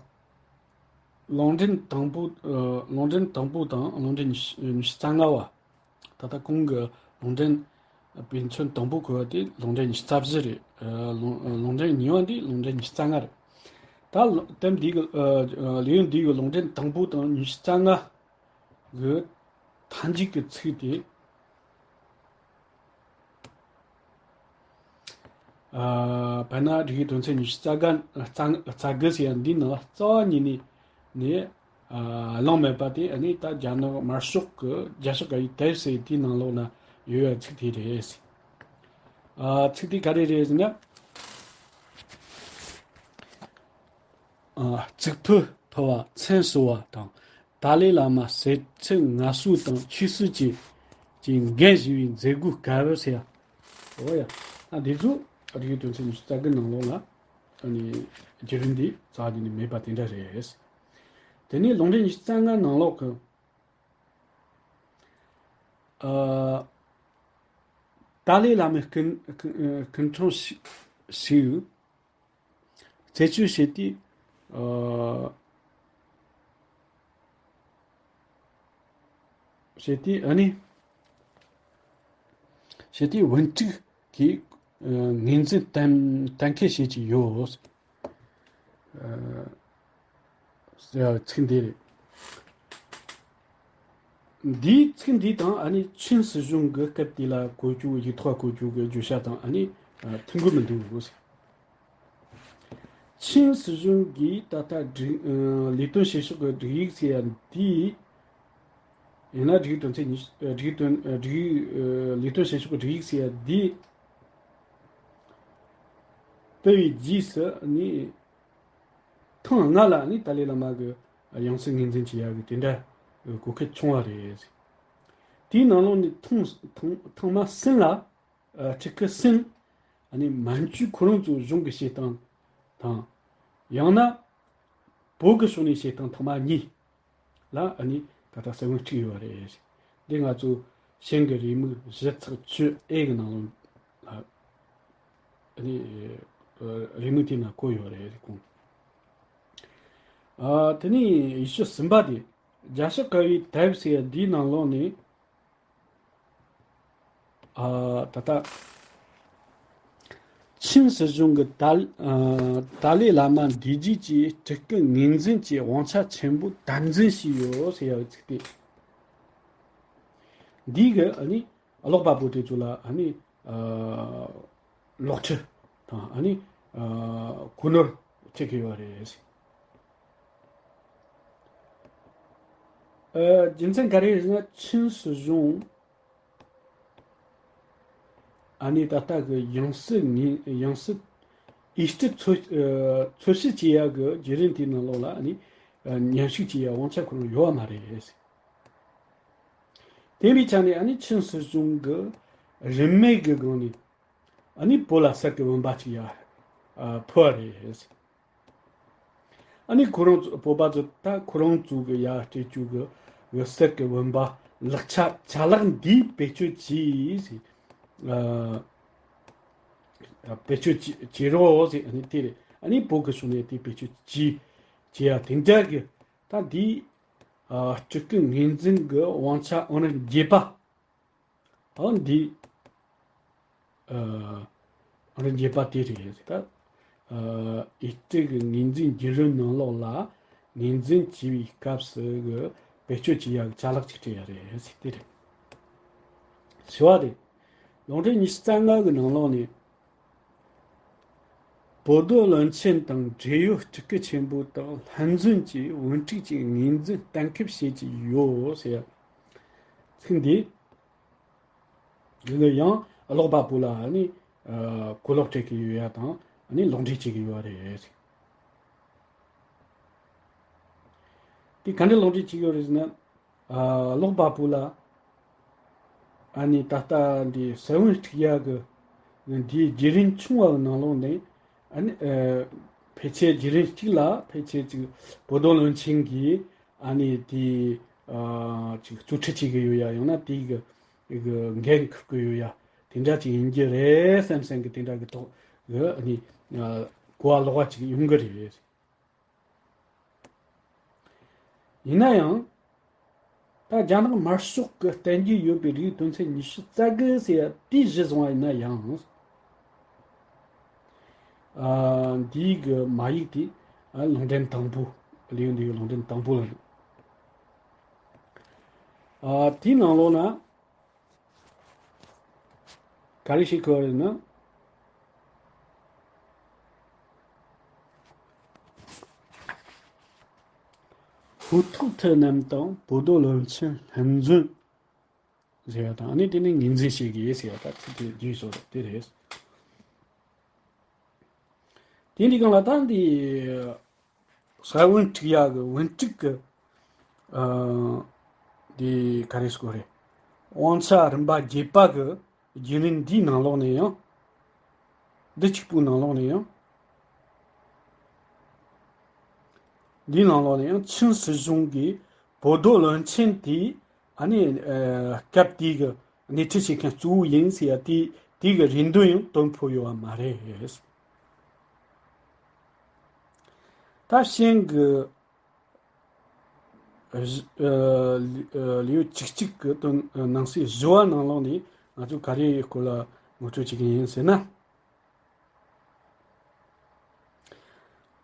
ལུང་འདྲེན་དང་པོ། ཨ། ལུང་འདྲེན་དང་པོ་དང་ལུང་འདྲེན་ཉི་ཤུ་ཉི་ཤུ་རྩ་ལྔ་བ། ད་ལྟ་གོང་གི་ལུང་འདྲེན་དཔེ་མཚོན་དང་པོ་གོ་བ་དེ་ལུང་འདྲེན་ཉི་ཤུ་རྩ་བཞི་རེད། ཨ། ལུང་ལུང་འདྲེན་གཉིས་པ་འདི་ལུང་འདྲེན་ཉི་ཤུ་རྩ་ལྔ་རེད། ད་ལུ་དེབ་འདི་གི། ཨ། ལེའུ་འདི་གི་ལུང་འདྲེན་དང་པོ་དང་ཉི་ཤུ་རྩ་ལྔ་གི་མཐའ་མཇུག་གི་ཚིག་དེ། ཨ། དཔེར་ན་སྒྲིག་གཞིའི་དོན་ཚན་ཉི་ཤུ་རྩ་དགུ། རྩ་རྩ་དགུ་ཟེར་ཡ་འདིའི་ནང་ལ་རྩ་བ་ཉིད་ནས་ནས། ཨ། བླངས་མེད་པ་དེ་ནི་ད་རྒྱ་ནག་དམར་ཤོག་གི་རྒྱལ་སྤྱི་སྐབས་བའི་དེབ་ཟེར་དེའི་ནང་ལོགས་ན་ཡོད་ཡ་ཚིག་དེ་རེད། ཨ། ཚིག་དེ་ག་རེ་རེད་ཟེར་ན། ཨ། གཙུག་ཕུད་ཕུལ་བ་མཚན་གསོལ་བ་དང་། ཏཱ་ལའི་བླ་མ་གསེར་ཁྲི་མངའ་གསོལ་དང་ཆོས་སྲིད་ཀྱི་ཀྱི་འགན་བཞེས་པའི་མཛད་སྒོའི་སྐབས་ཟེར་ཡ། འོ་ཡ། ཨ། འདི་ཚོ་སྒྲིག་གཞིའི་དོན་ཚན་ཉི་ཤུ་རྩ་དགུ་ནང་ལོགས་ལ་ཨ་ནི་བརྒྱུད་རིམ་འདི་རྩ་བ་ཉིད་ནས་མེད་པ་དེ་འདྲ་རེད། དེ་ནས་ལུང་འདྲེན་ཉི་ཤུ་རྩ་ལྔ་ནང་ལོགས་ཀྱི། ཨ། ཏཱ་ལའི་བླ་མའི་སྐུ་སྐུ་སྐུ་ཕྲེང་ཞིག་ཞིག་རྩད་གཅོད་བྱས་ཏེ། ཨ། བྱས་ཏེ་ཨ་ནི། བྱས་ཏེ་བོད་ཕྲུག་གིས་ངོས་འཛིན་གཏན་གཏན་འཁེལ་བྱེད་ཀྱི་ཡོད། ཨ། ཚིག་འདི་རེད། འདིའི་ཚིག་འདི་དང་ཨ་ནི་ཆིན་སྲིད་གཞུང་གི་སྐབས་དེ་ལ་བཀོལ་རྒྱུ། ཡིག་ཐོག་བཀོལ་རྒྱུ་གི་བརྗོད་བྱ་དང་ཨ་ནི་མཐུན་གི་མི་འདུག་ཟེར། ཆིན་སྲིད་གཞུང་གིས་ད་ལྟ་སྒྲིག་ལས་དོན་བྱེད་ཕྱོགས་ཀྱི་སྒྲིག་ཡིག་ཟེར་ཡ་འདི་ཡིན་ན། སྒྲིག་དོན་ཚན་ཉི་ཤུ། སྒྲིག་དོན་སྒྲིག་ལས་དོན་བྱེད་ཕྱོགས་ཀྱི་སྒྲིག་ཡིག་ཟེར་ཡ་འདི་སྤེལ་བའི་རྗེས་སུ་ནི། ཐེངས་ལྔ་ལ་ནི་ཏཱ་ལའི་བླ་མ་གི་ཡང་སྲིད་ངོས་འཛིན་བྱེད་ཡག་གི་དེ་འདྲ་གི་གོ་སྐབས་བྱུང་བ་རེད། དེའི་ནང་ལོགས་ནས་ཐེངས་ཐེངས་ཐེངས་མ་གསུམ་ལ། ཨ། ཕྲུ་གུ་གསུམ་ཨ་ནི་མན་ཇུ་ཁོ་རང་ཚོའི་གཞུང་གི་བྱེད་སྟངས་དང་། ཡང་ན་བོད་ཀྱི་ཕྱོགས་ནས་བྱེད་སྟངས་ཐེངས་མ་གཉིས་ལ་ཨ་ནི་ད་ལྟ་ས་བོན་དཀྲིས་ཡོད་རེད། འདི་ང་ཚོ་ཞིང་གི་རེའུ་མིག་བཞི་ཚེག་བཅུ་ཨེ་གི་ནང་ལོགས་ལ་ཨ་ནི་རེའུ་མིག་དེ་ན་བཀོད་ཡོད་རེད་གོང་། ཨ། དེ་ནས་ཡེ་ཤུ་གསུམ་པ་དེ་རྒྱ་ཤོག་དཀར་བའི་དེབ་ཟེར་ཡ་འདིའི་ནང་ལོགས་ནས། ཨ། ད་ལྟ་ཆིན་སྲིད་གཞུང་གི་ཏཱ་ཨ་ཏཱ་ལའི་བླ་མ་འདས་རྗེས་ཀྱི་སྤྲུལ་སྐུ་ངོས་འཛིན་གྱི་དབང་ཆ་ཆེན་པོ་དམ་འཛིན་བྱས་ཡོད་ཟེར་ཡ་གི་ཚིག་དེ། འདི་གི་ཨ་ནི་ཀློག་པ་པོ་དེ་ཚོ་ལ་ཨ་ནི་ཨ་ལོག་འཁྲིད་དང་ཨ་ནི་ཨ་གོ་ནོར་ཐེབས་ཀྱི་ཡོད་རེད། ཨ། རྒྱུ་མཚན་ག་རེ་རེད་ཟེར་ན། ཆིན་སྲིད་གཞུང་ཨ་ནི་ད་ལྟ་གི་ཡང་སྲིད་ངོས། ཡང་སྲིད་ཨེ་སྤྲད་འཚོལ། ཨ། འཚོལ་ཞིབ་བྱེད་ཡག་གི་བརྒྱུད་རིམ་དེའི་ནང་ལོགས་ལ་ཨ་ནི་ཨ་མཉམ་ཞུགས་བྱེད་ཡག་དབང་ཆ་ཁོ་རང་ཡོད་པ་མ་རེད། དེ་བའི་ཆ་ནས་ཨ་ནི་ཆིན་སྲིད་གཞུང་གི་རིན་མེད་ཀྱི་སྒང་ནས་ཨ་ནི་བོད་ལ་གསེར་གྱི་བུམ་པ་ཅིག་ཡར་ཨ་ཕུལ་བ་རེད། ཨ་ནི་ཁོ་རང་ཚོ་བོད་པ་ཚོ་ད་ཁོ་རང་ཚོ་གི་ཡར་སྤྲད་རྒྱུ་གི་གི་གསེར་གྱི་བུམ་པ་ལག་ཆ་ཅ་ལག་འདི་བེད་སྤྱོད་བྱས། ཨ་བེད་སྤྱོད་བྱེད་བྱེད་རོགས་ཟེར། ཨ་ནི་དེ་རེད། ཨ་ནི་བོད་ཀྱི་ཕྱོགས་ནས་དེ་བེད་སྤྱོད་བྱས་བྱེད་ཡ་དེ་འདྲ་གི་ད་འདི་ཨ་སྤྲུལ་སྐུ་ངོས་འཛིན་གྱི་དབང་ཆ་ཨང་རིམ་བརྒྱད་པ། ཨ། འདི་ཨ་རིན་རྒྱས་པ་དེ་རེད་ད། ཨ་ཨེ་སྤྲུལ་གྱི་ངོས་འཛིན་བརྒྱུད་རིམ་ནང་ལོགས་ལ་ངོས་འཛིན་བྱེད་པའི་སྐབས་སུ་གི་བེད་སྤྱོད་བྱེད་ཡག་གི་ཅ་ལག་ཅིག་སྤྲད་ཡ་རེད་ཟེར་དེ་རེད། ཞུ་བ་རེད། ལུང་འདྲེན་ཉི་ཤུ་རྩ་ལྔ་གི་ནང་ལོགས་ནས། བོད་རྡོ་བློན་ཆེན་དང་འབྲེལ་ཡོད་སྤྲུལ་སྐུ་ཆེན་པོ་དག་ལྷན་འཛོམས་ཀྱིས་བོན་ཕྲུག་ཅིག་ངོས་འཛིན་གཏན་འཁེལ་བྱེད་ཀྱི་ཡོད་ཟེར་ཡ། ཚིག་འདི་འདི་ནི་ཡང་ཀློག་པ་པོ་ལ་ནི་ཨ་གོ་ལོག་སྤྲད་ཀྱི་ཡོད་ཡ་དང་ནི་ལོག་འགྲེལ་བྱེད་ཀྱི་ཡོད་རེད། དེ་ག་འདྲ་ལོག་འགྲེལ་བྱེད་ཀྱི་ཡོད་རེད་ཟེར་ན། ཨ་ཀློག་པ་པོ་ལ་ཨ་ནི་ད་ལྟ་འདི་ས་བོན་དཀྲིས་ཡག་གི་འདིའི་བརྒྱུད་རིམ་ཆུང་བ་གི་ནང་ལོགས་ནས་ཨ་ནི་ཨ་ཕལ་ཆེར་བརྒྱུད་རིམ་གཅིག་ལ་ཕལ་ཆེར་ཅིག་བོད་རྡོ་བློན་ཆེན་གྱིས་ཨ་ནི་དེ་ཨ་ཅིག་རྩོལ་ཁྲིད་བྱེད་ཀྱི་ཡོད་ཡ། ཡང་ན་དེ་གི་གི་འགན་འཁུར་གྱི་ཡོད་ཡ། དེ་འདྲ་ཅིག་ཡིན་གྱི་རེད་བསམ་བསམ་གི་དེ་འདྲ་གི་ཐོག་གི་ཨ་ནི་ཨ་གོ་བ་ལོག་པ་ཅིག་ཡོང་གི་རེད། ཡིན་ན་ཡང་། ད་རྒྱ་ནག་དམར་ཤོག་གི་གཏན་འཁེལ་ཡོད་པའི་རིགས་དོན་ཚན་ཉི་ཤུ་རྩ་དགུ་ཟེར་ཡ་དེའི་གཞི་བཟུང་བ་ཡིན་ན་ཡང་། ཨ་འདིའི་གི་མ་ཡིག་དེ་ཨ་ལུང་འདྲེན་དང་པོ། ལེའུ་འདིའི་ལུང་འདྲེན་དང་པོ་ལ་རེད། ཨ་དེའི་ནང་ལོགས་ན། ག་རེ་ཞིག་གོ་རེད་ན། ཧུའུ་ཐོག་ཐེ་རྣམས་དང་བོད་རྡོ་བློན་ཆེན་ལྷན་འཛོམས་ཟེར་བ་དང་ཨ་ནི་དེ་ནི་ངོས་འཛིན་བྱེད་དགོས་ཟེར་བ་དང་ཚིག་དེ་རྒྱུས་སོ་དེ་རེད། དེ་འདི་གང་ལ་ད་འདི། ས་བོན་འཁྲིག་ཡག་གི་བོན་ཕྲུག་གི་ཨ་འདི་ག་རེ་སྐོར་རེད། དབང་ཆ་རིམ་པ་བརྒྱད་པ་གི་བརྒྱུད་རིམ་འདིའི་ནང་ལོགས་ནས་ཡང་། འདི་གཅིག་པུའི་ནང་ལོགས་ནས་ཡང་། འདིའི་ནང་ལོགས་ནས་ཡང་ཆིན་སྲིད་གཞུང་གིས་བོད་རྡོ་བློན་ཆེན་དེ་ཨ་ནི་ཨ་སྐབས་དེའི་གི་སྣེ་ཁྲིད་བྱེད་མཁན་གཙོ་བོ་ཡིན་ཟེར་ཡ་དེ་དེའི་གི་རེ་འདུན་ཡང་བཏོན་ཕོད་ཡོད་པ་མ་རེད། ད་ཤིང་གི་ཨ་ལེའུ་བཅུ་གཅིག་གི་དོན་ནང་གསེས་བཞི་བ་ནང་ལོགས་ནས་ང་ཚོས་ག་རེའི་སྐོར་ལ་ངོ་སྤྲོད་བྱེད་ཀྱི་ཡིན་ཟེར་ན།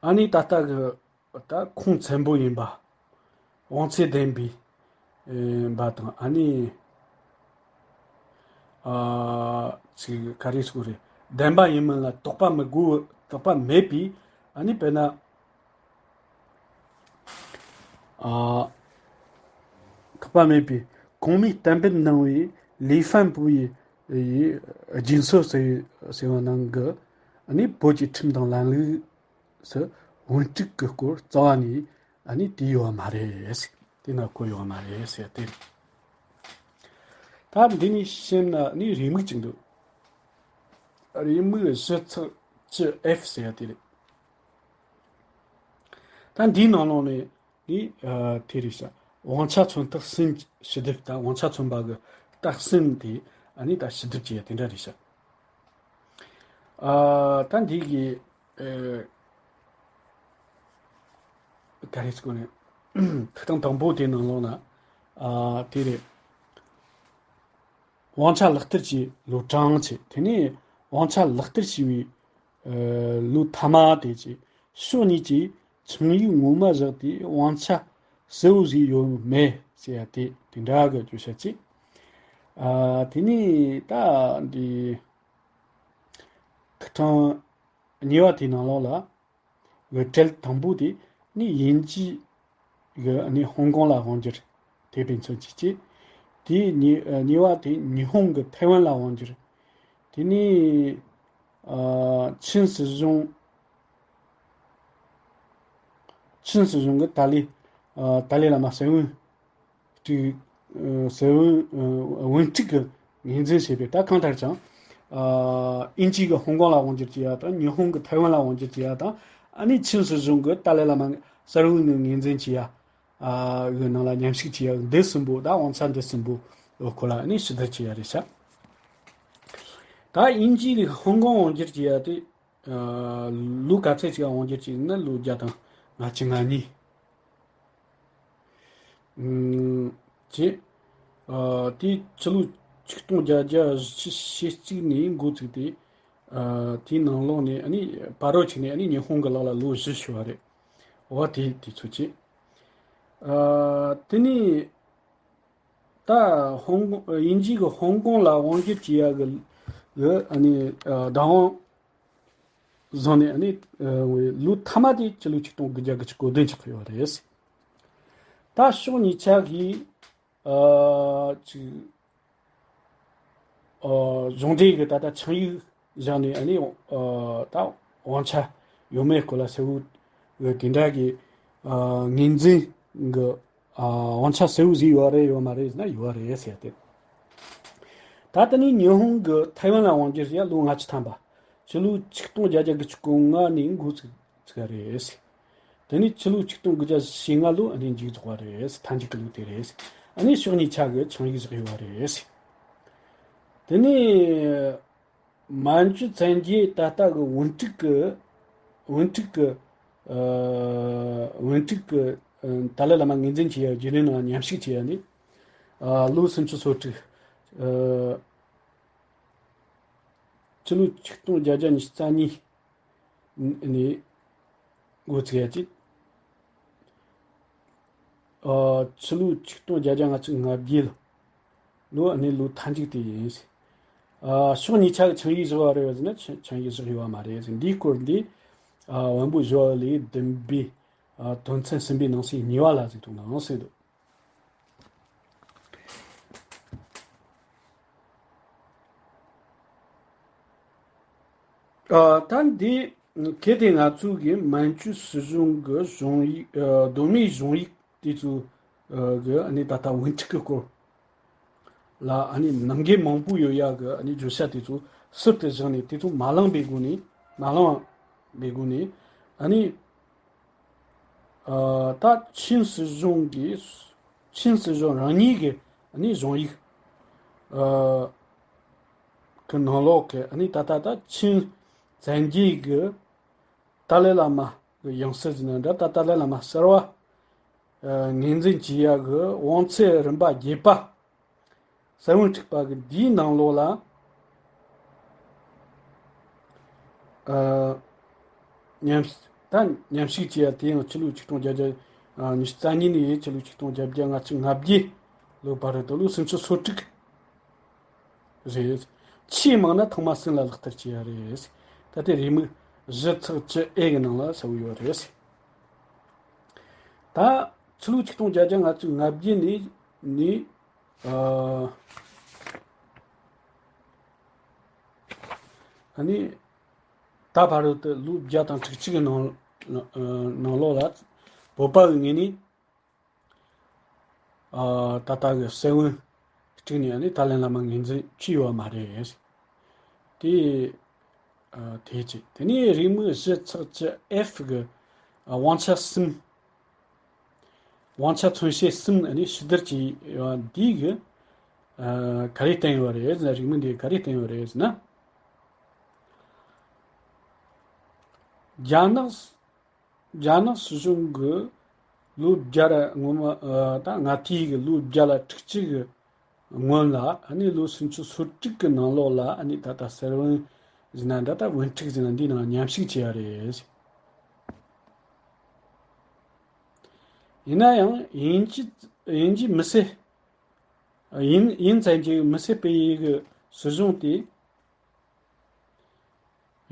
ཨ་ནི་ད་ལྟ་གི་ ད་ཁུངས་བཙན་པོ་ཡིན་པ། དབང་ཚད་ལྡན་པའི་ཨེ་པ་དང་། ཨ་ནི་ཨ་ཅིག་ག་རེ་ཟེར་དགོས་རེད། བདེན་པ་ཡིན་མིན་ལ་དོགས་པ་མི་དགོས། དོགས་པ་མེད་པའི། ཨ་ནི་དཔེར་ན། ཨ། དོགས་པ་མེད་པའི་གོང་མའི་གཏན་འབེབས་གནང་བའི་ལི་ཧྥན་པུའུ་ཡི་ཡི་རྒྱུན་སྲོལ་ཟེར་ཟེར་བ་ནང་གི། ཨ་ནི་བོད་ཀྱི་ཁྲིམས་དང་ལམ་ལུགས་སུ་བོན་ཕྲུག་གི་སྐོར་རྩ་བ་ནས་ཨ་ནི་དེ་ཡོད་མ་རེད། དེ་ན་གོ་ཡོད་མ་རེད་ཟེར་དེ་རེད། ད་འདི་ནས་བཤད་ན་ནི་རེའུ་མིག་ཅིག་འདུག་རེའུ་མིག་བཞི་ཚེག་བཅུ་ཨེཕ་ཟེར་ཡ་དེ་རེད། ད་འདིའི་ནང་ལོགས་ནས་ནི་ཨ་དེ་རེད་ཤག་དབང་ཆ་མཚོན་རྟགས་གསུམ་ཞུ་སྡེབ། ད་དབང་ཆ་མཚོན་པ་གི་རྟགས་གསུམ་དེ་ཨ་ནི་ད་ཞུ་སྡེབ་བྱས་ཡ་དེ་འདྲ་རེད་ཤག་ཨ་ད་འདི་གི་ཨ་ག་རེ་ཟེར་དགོས་རེད། ཐིག་རྐང་དང་པོ་དེ་ནང་ལོགས་ན་ཨ་དེ་རེད། དབང་ཆ་ལག་བསྟར་གྱིས་ལོ་གྲངས་བྱས། དེ་ནས་དབང་ཆ་ལག་བསྟར་བྱས་པའི་ཨ་ལོ་མཐའ་མ་དེ་གྱི་ཕྱོགས་གཉིས་ཀྱིས་ཆིངས་ཡིག་ངོ་མ་བཞག་སྟེ་དབང་ཆ་གསལ་བོ་བཟོས་ཡོད་མེད་ཟེར་ཡ་དེ་དེ་འདྲ་གི་བརྗོད་བྱ་བྱས། ཨ་དེ་ནས་ད་འདི་ཐིག་རྐང་གཉིས་པ་དེའི་ནང་ལོགས་ལ། གི་གྲལ་དང་པོ་དེ་ནི་དབྱིན་ཇི་གི་ནི་ཧོང་ཀོང་ལ་དབང་བསྒྱུར་དེ་དཔེ་མཚོན་གྱིས་བྱས། དེ་གཉིས་གཉིས་པ་དེ་ཉི་ཧོང་གི་ཐའེ་ཝན་ལ་དབང་བསྒྱུར། དེ་ནས་ཨ་ཆིན་སྲིད་གཞུང་ཆིན་སྲིད་གཞུང་གི་ཏཱ་ལའི་ཨ་ཏཱ་ལའི་བླ་མ་ས་བོན་དཀྲུག་ཨ་ས་བོན་ཨ་བོན་ཕྲུག་གི་ངོས་འཛིན་བྱས་པའི། ད་གང་ལྟར་ཀྱང་ཨ་དབྱིན་ཇི་གི་ཧོང་ཀོང་ལ་དབང་བསྒྱུར་བྱེད་ཡ་དང་། ཉི་ཧོང་གི་ཐའེ་ཝན་ལ་དབང་བསྒྱུར་བྱེད་ཡ་དང་། ཨ་ནི་ཆིན་སྲིད་གཞུང་གི་ཏཱ་ལའི་བླ་མ་ས་བོན་གི་ངོས་འཛིན་བྱེད་ཡ་ཨ་གི་ནང་ལ་མཉམ་ཞུགས་བྱེད་ཡ་འདི་གསུམ་པོ། ད་དབང་ཆ་འདི་གསུམ་པོ་སྐོར་ལ་ཨ་ནི་ཞུ་སྡེབ་བྱེད་ཡ་རེད་ཤག་ད་དབྱིན་ཇི་གི་ཧོང་ཀོང་དབང་བསྒྱུར་བྱེད་ཡ་དེ། ཨ་ལོ་ག་ཚད་ཅིག་དབང་བསྒྱུར་བྱས་ན། ལོ་བརྒྱ་དང་ལྔ་བཅུ་ང་གཉིས། ཨུམ་བྱས། ཨ་དེ་ཕྱི་ལོ་ཆིག་སྟོང་བརྒྱད་བརྒྱ་ཞེ་གཅིག་ནས་འགོ་བཙུགས་ཏེ། ཨ་དེའི་ནང་ལོགས་ནས་ཨ་ནི་བར་རོ་ཅིག་ནས་ཨ་ནི་ཉི་ཧོང་གི་ལག་ལ་ལོ་བཞི་ཤོར་བ་རེད། འོ་དེ་དུས་ཚོད་བྱས། ཨ་དེ་ནས། ད་ཧོང་ཀོང་དབྱིན་ཇི་གི་ཧོང་ཀོང་ལ་དབང་བསྒྱུར་བྱེད་ཡ་གི་གི་ཨ་ནི་ཨ་བདག་དབང་བཟུང་ནས། ཨ་ནི་ཨ་ལོ་མཐའ་མ་དེ་ཕྱི་ལོ་ཆིག་སྟོང་དགུ་བརྒྱ་དགུ་བཅུ་གོ་བདུན་ཆགས་ཡོད་རེད། ད་ཕྱོགས་གཉིས་ཆ་གིས་ཨ་ཅིག་ཨ་གཞུང་འབྲེལ་གྱི་ད་ལྟ་ཆིངས་ཡིག་བཞག་ནས། ཨ་ནི་ཨ་ད་དབང་ཆ་ཡོད་མེད་སྐོར་ལ་གསལ་བོ་གི་དེ་འདྲ་གི་ཨ་ངོས་འཛིན་གྱི་ཨ་དབང་ཆ་གསལ་བོ་བཟོས་ཡོད་རེད་ཡོད་མ་རེད་ཟེར་ན། ཡོད་རེད་ཟེར་ཏེ། ད་ལྟ་ནི་ཉི་ཧོང་གི་ཐའེ་ཝན་ལ་དབང་བསྒྱུར་ཡ་ལོ་ལྔ་བཅུ་ཐམ་པ། ཕྱི་ལོ་ཆིག་སྟོང་བརྒྱད་བརྒྱ་དགུ་བཅུ་གོ་ལྔ་ནས་འགོ་ཚུགས་ཚུགས་རེད། དེ་ནས་ཕྱི་ལོ་ཆིག་སྟོང་དགུ་བརྒྱ་ཞེ་ལྔ་ལོ་ཨ་ནི་མཇུག་རྫོགས་པ་རེད། མཐའ་མཇུག་གི་ལོ་དེ་རེད། ཨ་ནི་ཕྱོགས་གཉིས་ཆ་གི་ཆིངས་ཡིག་བཞག་ཡོད་པ་རེད། དེ་ནས་མན་ཇུ་བཙན་རྒྱལ་ད་ལྟ་གི་བོན་ཕྲུག་གི་བོན་ཕྲུག་གི་ཨ་བོན་ཕྲུག་གི་ཨ་ཏཱ་ལའི་བླ་མ་ངོས་འཛིན་བྱེད་ཡ་རྒྱུན་ལས་ནང་མཉམ་ཞུགས་བྱེད་ཡ་ནི། ཨ་ལོ་སུམ་ཅུ་སོ་དྲུག་ཨ་ཕྱི་ལོ་ཆིག་སྟོང་བརྒྱད་བརྒྱ་ཉི་ཤུ་རྩ་གཉིས་ནས་འགོ་ཚུགས་ཡ་ཅིག་ཨ་ཕྱི་ལོ་ཆིག་སྟོང་བརྒྱད་བརྒྱ་ལྔ་བཅུ་ང་བརྒྱད་ལོ་ནས་ལོ་མཐའ་མཇུག་དེ་ཡིན། ཨ་ཕྱོགས་གཉིས་ཆ་གི་ཆིངས་ཡིག་བཞག་པ་རེད་པས་ཟེར་ན། ཆིངས་ཆིངས་ཡིག་བཞག་ཡོད་པ་མ་རེད་ཟེར། འདིའི་སྐོར་འདི་ཨ་བོན་པོ་ཞི་བ་ལྷས་བདུན་པའི་ཨ་དོན་ཚན་གསུམ་པའི་ནང་གསེས་གཉིས་པ་ལ་གཟིགས་དང་ནང་གསེས་འདུག་ཨ་ད་འདི་གལ་ཏེ་ང་ཚོ་གི་མན་ཇུ་སྲིད་གཞུང་གི་གཞུང་ཡིག་ཨ་གདོད་མའི་གཞུང་ཡིག་དེ་ཚོ་ཨ་གི་ཨ་ནི་ད་ལྟ་བོན་ཕྲུག་གི་སྐོར་ལ་ཨ་ནི་ནང་འགལ་མང་པོ་ཡོད་ཡ་གི་ཨ་ནི་བརྗོད་བྱ་དེ་ཚོ་ཟུར་དུ་བཞག་ནས། དེ་ཚོ་མ་བླངས་པའི་སྒོ་ནས། མ་བླངས་པའི་སྒོ་ནས་ཨ་ནི། ཨ་ད་ཆིན་སྲིད་གཞུང་གིས། ཆིན་སྲིད་གཞུང་རང་ཉིད་ཀྱི་ཨ་ནི་གཞུང་ཡིག་ཨ་གི་ནང་ལོགས་ཀྱི་ཨ་ནི་ད་ལྟ་ད་ཆིན་བཙན་རྒྱལ་གྱི་ཏཱ་ལའི་བླ་མ་གི་ཡང་སྲིད་ཟེར་ན་འདྲ། ད་ཏཱ་ལའི་བླ་མ་གསར་པ་ཨ་ངོས་འཛིན་བྱེད་ཡ་གི་དབང་ཚད་རིམ་པ་བརྒྱད་པ། ས་བོན་དཀྲུག་པ་གི་འདིའི་ནང་ལོགས་ལ་ཨ་ཉམས་ ད་མཉམ་ཞུགས་བྱས་ཡ་དེ་ཡང་ཕྱི་ལོ་ཆིག་སྟོང་བརྒྱད་བརྒྱ་ཉི་ཤུ་རྩ་གཉིས་ནས་ཕྱི་ལོ་ཆིག་སྟོང་བརྒྱད་བརྒྱ་ལྔ་བཅུ་ང་བརྒྱད་ལོ་བར་དུ་ལོ་སུམ་ཅུ་སོ་དྲུག་རེད། ཆེས་མང་ན་ཐེངས་མ་གསུམ་ལ་ལག་བསྟར་བྱས་ཡ་རེད། ད་ལྟའི་རེའུ་མིག་བཞི་ཚེག་བཅུ་ཨེ་གི་ནང་ལ་གསལ་བོ་ཡོད་རེད། ད་ཕྱི་ལོ་ཆིག་སྟོང་བརྒྱད་བརྒྱ་ང་བཅུ་ང་བརྒྱད་ནས་ནས་ཨ་ནི་ད་བར་དུ་ལོ་བརྒྱ་དང་དྲུག་ཅུ་གི་ནང་ནང་ལོགས་ལ་བོད་པ་གི་ངོས་ནས་ཨ་ད་ལྟ་གི་སེ་བན་དཀྲུགས་ནས་ནི་ཏཱ་ལའི་བླ་མ་ངོས་འཛིན་བྱས་ཡོད་མ་རེད། དེ་ཨ་དེ་གཅིག་དེ་ནས་རེའུ་མིག་བཞི་ཚེག་བཅུ་ཨེཕ་གི་ཨ་དབང་ཆ་གསུམ། དབང་ཆ་མཚོན་བྱེད་གསུམ་ནི་ཕྱི་བསྡུར་གྱི་འདིའི་གི་ཨ་ག་རེ་བསྟན་ཡོད་རེད་ཟེར་ན། རེའུ་མིག་འདིས་ག་རེ་བསྟན་ཡོད་རེད་ཟེར་ན། རྒྱ་ནག་རྒྱ་ནག་སྲིད་གཞུང་གི་ལོ་བརྒྱ་ར་སྔོན་མ་ཨ་ད་ང་ཐིའི་གི་ལོ་བརྒྱ་ལ་དྲུག་ཅུ་གི་སྔོན་ལ་ཨ་ནི་ལོ་སུམ་ཅུ་སོ་དྲུག་གི་ནང་ལོགས་ལ་ཨ་ནི་ད་ལྟ་སེ་བན་ཟེར་ན་འདྲ། ད་བོན་ཁྲིག་ཟེར་ན་འདིའི་ནང་མཉམ་ཞུགས་བྱས་ཡ་རེད། ཡིན་ན་ཡང་དབྱིན་ཇི་དབྱིན་ཇི་མི་སེར་ཡིན་ཡིན་ཙང་གི་མི་སེར་སྤེལ་ཡས་ཀྱི་སྲིད་གཞུང་དེ་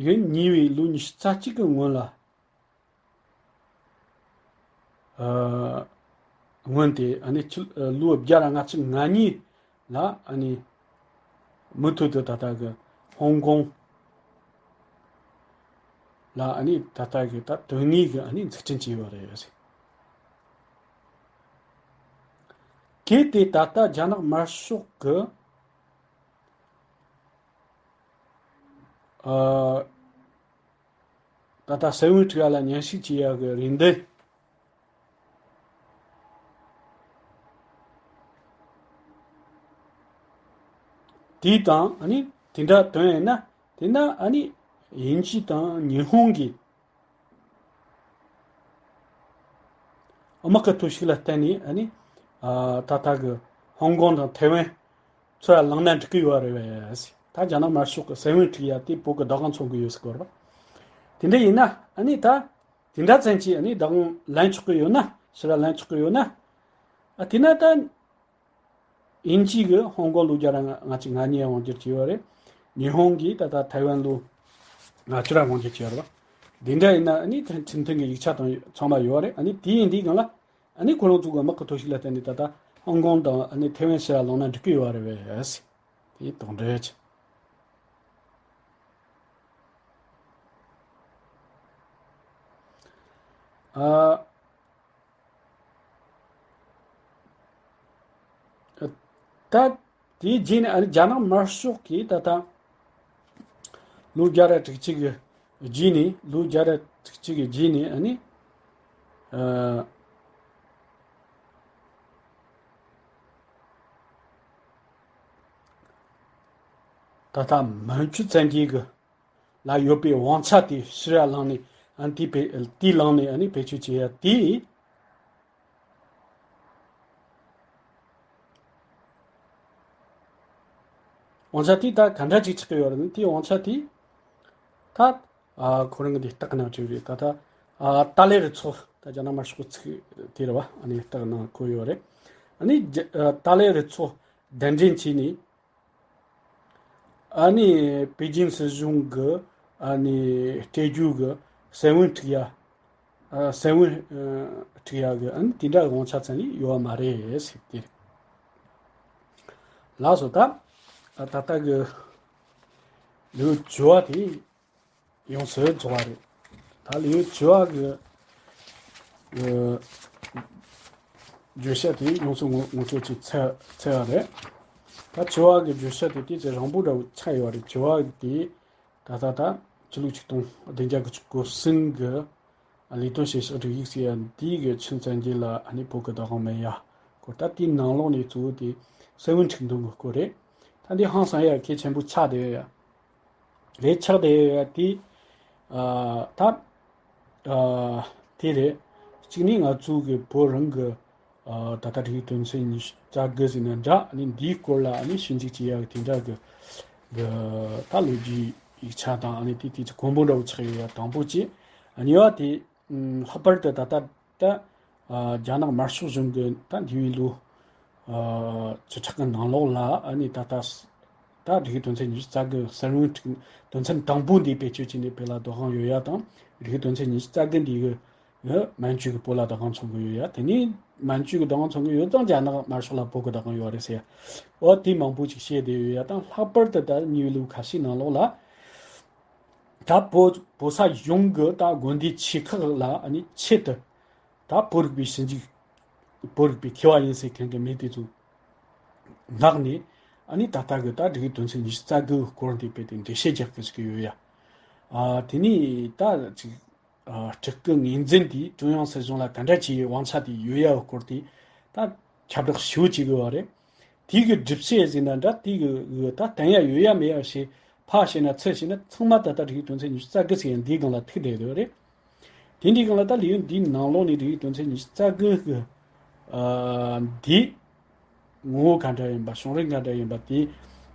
ཡིན་ཉེ་བའི་ལོ་ཉི་ཤུ་རྩ་གཅིག་གི་སྔོན་ལ་ཨ་སྔོན་དེ་ཨ་ནི་ཕྱི་ལོ་བརྒྱ་དང་ལྔ་བཅུ་ང་གཉིས་ལ་ཨ་ནི་མུ་མཐུད་དུ་ད་ལྟ་གི་ཧོང་ཀོང་ལ་ཨ་ནི་ད་ལྟ་གི་ད་དོན་དངོས་ཀྱི་ཨ་ནི་འཛུགས་སྐྲུན་བྱས་ཡོད་རེད། གལ་ཏེ་ད་ལྟ་རྒྱ་ནག་དམར་ཤོག་གི་ཨ་ད་ལྟ་སེ་བན་དཀྲུགས་ཡ་ལ་མཉམ་ཞུགས་བྱེད་ཡ་གི་རེ་འདུན་དེ་དང་ཨ་ནི་དེ་འདྲ་དོན་ཡིན་ན། དེ་ན་ཨ་ནི་དབྱིན་ཇི་དང་ཉི་ཧོང་གི་དམག་གི་ཐོར་ཞིག་ལ་བརྟེན་ནས་ཨ་ནི་ཨ་ད་ལྟ་གི་ཧོང་ཀོང་དང་ཐའེ་ཝན་ཚུར་ལངས་ན་འགྲིག་གི་ཡོད་རེད་པས། ད་རྒྱ་ནག་དམར་ཤོག་གི་སེ་བན་དཀྲུགས་ཡ་དེ་བོད་ཀྱི་བདག་དབང་འཚོལ་གི་ཡོད་ཟེར་གི་ཡོད་རེད་པ། དེ་འདྲ་ཡིན་ན་ཨ་ནི་ད་དེ་འདྲ་ཙམ་གྱིས་ཨ་ནི་བདག་དབང་ལེན་ཆོག་གི་ཡོད་ན། ཕྱིར་ར་ལེན་ཆོག་གི་ཡོད་ན། ཨ་དེ་ན་ད་དབྱིན་ཇི་གི་ཧོང་ཀོང་ལོ་བརྒྱ་དང་ལྔ་བཅུ་ང་གཉིས་དབང་སྒྱུར་བྱས་ཡོད་རེད། ཉི་ཧོང་གིས་ད་ལྟ་ཐའེ་ཝན་ལོ་ལྔ་བཅུ་ར་དབང་སྒྱུར་བྱས་ཡོད་རེད་པ། འདི་འདྲ་ཡིན་ན་ཨ་ནི་ཁྲིམས་མཐུན་གྱི་ཡིག་ཆ་དང་ཚང་མ་ཡོད་རེད། ཨ་ནི་དེ་ཡིན་དུས་སྒང་ལ་ཨ་ནི་ཁོ་རང་ཚོ་གི་དམག་གི་ཐོར་ཞིག་ལ་བརྟེན་ནས་ད་ལྟ་ཧོང་ཀོང་དང་ཨ་ནི་ཐའེ་ཝན་ཕྱིར་ར་ལངས་ན་འགྲིག་གི་ཡོད་རེད་པས། དེ་དོགས་འདྲི་ཆེ། ཨ། ད་དེའི་རྗེས་ནས་ཨ་ནི་རྒྱ་ནག་དམར་ཤོག་གིས་ད་ལྟ་ལོ་བརྒྱ་ར་དྲུག་ཅུ་གི་རྗེས་ནས། ལོ་བརྒྱ་ར་དྲུག་ཅུ་གི་རྗེས་ནས་ཨ་ནི་ཨ་ད་ལྟ་མན་ཇུ་བཙན་རྒྱལ་གི་ལ་ཡོད་པའི་དབང་ཆ་དེ་ཕྱིར་ར་བླངས་ནས། ཨ་ནི་དེ་བེད་དེ་བླངས་ནས་ཨ་ནི་བེད་སྤྱོད་བྱེད་ཡ་དེ། དབང་ཆ་དེ་ད་ག་འདྲ་ཅིག་ཆགས་ཀྱི་ཡོད་རེད་ན། དེའི་དབང་ཆ་དེ་ད་ཨ་ཁོ་རང་གི་དེ་རྟགས་ནང་བྲིས་རེད། ད་ད་ཨ་ཏཱ་ལའི་རུ་ཚོགས། ད་རྒྱ་ནག་དམར་ཤོག་ཚིག་དེ་རེད་བ། ཨ་ནི་རྟགས་ནང་བཀོད་ཡོད་རེད། ཨ་ནི་རྒྱ་ཨ་ཏཱ་ལའི་རུ་ཚོགས་གདན་འདྲེན་བྱས་ནས། ཨ་ནི་པེ་ཅིན་སྲིད་གཞུང་གི་ཨ་ནི་སྤྲད་རྒྱུ་གི་སེ་བན་དཀྲུགས་ཡ། ཨ་སེ་བན་ཨ་དཀྲུགས་ཡ་གི་ཨ་ནི་དེ་འདྲ་དབང་ཆ་ཙམ་ལས་ཡོད་མ་རེད་ཟེར་དེ་རེད། ལགས་སོ། ད་ད་ལྟ་གི་ལེའུ་བཅུ་བ་དེ་ཡོངས་སུ་རྫོགས་པ་རེད། ད་ལེའུ་བཅུ་བ་གི་ཨ་བརྗོད་བྱ་དེ་ཡོངས་སུ་ངོ་ངོ་སྤྲོད་ཅིག་འཚལ་འཚལ་བ་རེད། ད་བཅུ་བ་གི་བརྗོད་བྱ་དེ་ཏོག་ཙམ་རིང་པོ་འདྲ་བོ་ཆགས་ཡོད་རེད། བཅུ་བ་དེ་ད་ལྟ་ད་ཕྱི་ལོ་ཆིག་སྟོང་བདུན་བརྒྱ་དགུ་བཅུ་གོ་གསུམ་གི་ལས་དོན་བྱེད་ཕྱོགས་སྒྲིག་ཡིག་ཟེར་ཡ་འདི་གི་ཆིན་ཙན་རྒྱལ་ལ་ཨ་ནི་བོད་ཀྱི་བདག་དབང་མེད་ཡ་སྐོར། ད་དེའི་ནང་ལོགས་ནས་གཙོ་བོ་དེ་སེ་བན་དཀྲུགས་འདུག་གི་སྐོར་རེད། ད་འདི་ཧང་སང་ཡ་གལ་ཆེན་པོ་ཆགས་བསྡད་ཡོད་ཡ། རེད། ཆགས་བསྡད་ཡོད་ཡ་དེ། ཨ་ད་ཨ་དེ་རེད། གཅིག་ནི་ང་ཚོ་གི་བོད་རང་གི་ཨ་ད་ལྟ་སྒྲིག་ཡིག་དོན་ཚན་ཉི་ཤུ་རྩ་དགུ་ཟེར་ན་འདྲ། ཨ་ནི་འདིའི་སྐོར་ལ་ཨ་ནི་ཞིབ་འཇུག་བྱེད་ཡག་གི་དེ་འདྲ་གི་གི་ད་ལོ་རྒྱུས་ཡིག་ཆ་དང་། ཨ་ནི་དེ་དེ་ཚོ་གོང་བུ་འདྲ་བོ་ཆགས་ཡོད་ཡ་དང་པོ་གཅིག། ཨ་གཉིས་པ་དེ་ ལྷག་པར་དུ་ད་ལྟ་ད་རྒྱ་ནག་དམར་ཤོག་གཞུང་གི་ད་འདས་པའི་ལོ་བཅུ་ཕྲག་གི་ནང་ལོགས་ལ་ཨ་ནི་ད་ལྟ་ད་སྒྲིག་ཡིག་དོན་ཚན་ཉི་ཤུ་རྩ་དགུ་གསལ་བོ་དོན་ཚན་དང་པོ་འདི་བེད་སྤྱོད་བྱས་ནས་བོད་ལ་བདག་དབང་ཡོད་ཡ་དང་། སྒྲིག་ཡིག་དོན་ཚན་ཉི་ཤུ་རྩ་དགུ་འདི་གི་ཡོད། མན་ཇུ་གིས་བོད་ལ་བདག་དབང་འཚོང་གི་ཡོད་ཡ། དེ་ནས་མན་ཇུ་གིས་བདག་དབང་འཚོང་གི་ཡོད་ཙང་རྒྱ་ནག་དམར་ཤོག་ལ་བོད་གི་བདག་དབང་ཡོད་རེད་ཟེར་ཡ། འོ་དེ་མང་པོ་ཅིག་བཤད་བསྡད་ཡོད་ཡ་དང་། ལྷག་པར་དུ་ད་ཉེ་བའི་ལོ་ཁ་ཤས་ནང་ལོགས་ལ་ད་བོད་བོད་ས་གཞུང་གི་ད་དགོན་སྡེ་ཆེ་ཁག་ལ་ཨ་ནི་ཆེད་དུ་ད་བོད་རིག་པའི་ཞིབ་འཇུག་བོད་རིག་པའི་མཁས་པ་ཡིན་ཟེར་མཁན་གྱི་མི་དེ་ཚོ་མངགས་ནས། ཨ་ནི་ད་ལྟ་གི་ད་སྒྲིག་ཡིག་དོན་ཚན་ཉི་ཤུ་རྩ་དགུ་སྐོར་འདི་དཔེ་དེ་འགྲེལ་བཤད་རྒྱག་གི་ཟེར་གི་ཡོད་ཡ། ཨ་དེ་ནས་ད་ཅིག་ཨ་སྤྲུལ་སྐུ་ངོས་འཛིན་དེས་ཀྲུང་དབྱང་སྲིད་གཞུང་ལ་ག་འདྲ་བྱེད་ཡའི་དབང་ཆ་དེ་ཡོད་ཡ་བའི་སྐོར་དེ་ད་ཁྱབ་བསྒྲགས་ཞེ་པོ་བྱེད་གི་ཡོད་རེད། དེ་གི་སྒྲུབ་བྱེད་ཟེར་ན་འདྲ། དེ་གི་ད་བསྟན་ཡ་ཡོད་ཡ་མེད་ཡ་ཞེས་ཕར་བཤད་ན་ཚུར་བཤད་ན་ཚང་མ་ད་ལྟ་སྒྲིག་ཡིག་དོན་ཚན་ཉི་ཤུ་རྩ་དགུ་ཟེར་ཡ་འདིའི་སྒང་ལ་ཐུག་བསྡད་ཡོད་རེད། དེ་འདྲའི་སྒང་ལ་ད་ལས་ཡུན་འདིའི་ནང་ལོགས་ནས་སྒྲིག་ཡིག་དོན་ཚན་ཉི་ཤུ་རྩ་དགུ་གི་ཨ་འདི་ངོ་བོ་ག་འདྲ་ཡིན་པ། བྱུང་རིམ་ག་འདྲ་ཡིན་པ། དེ་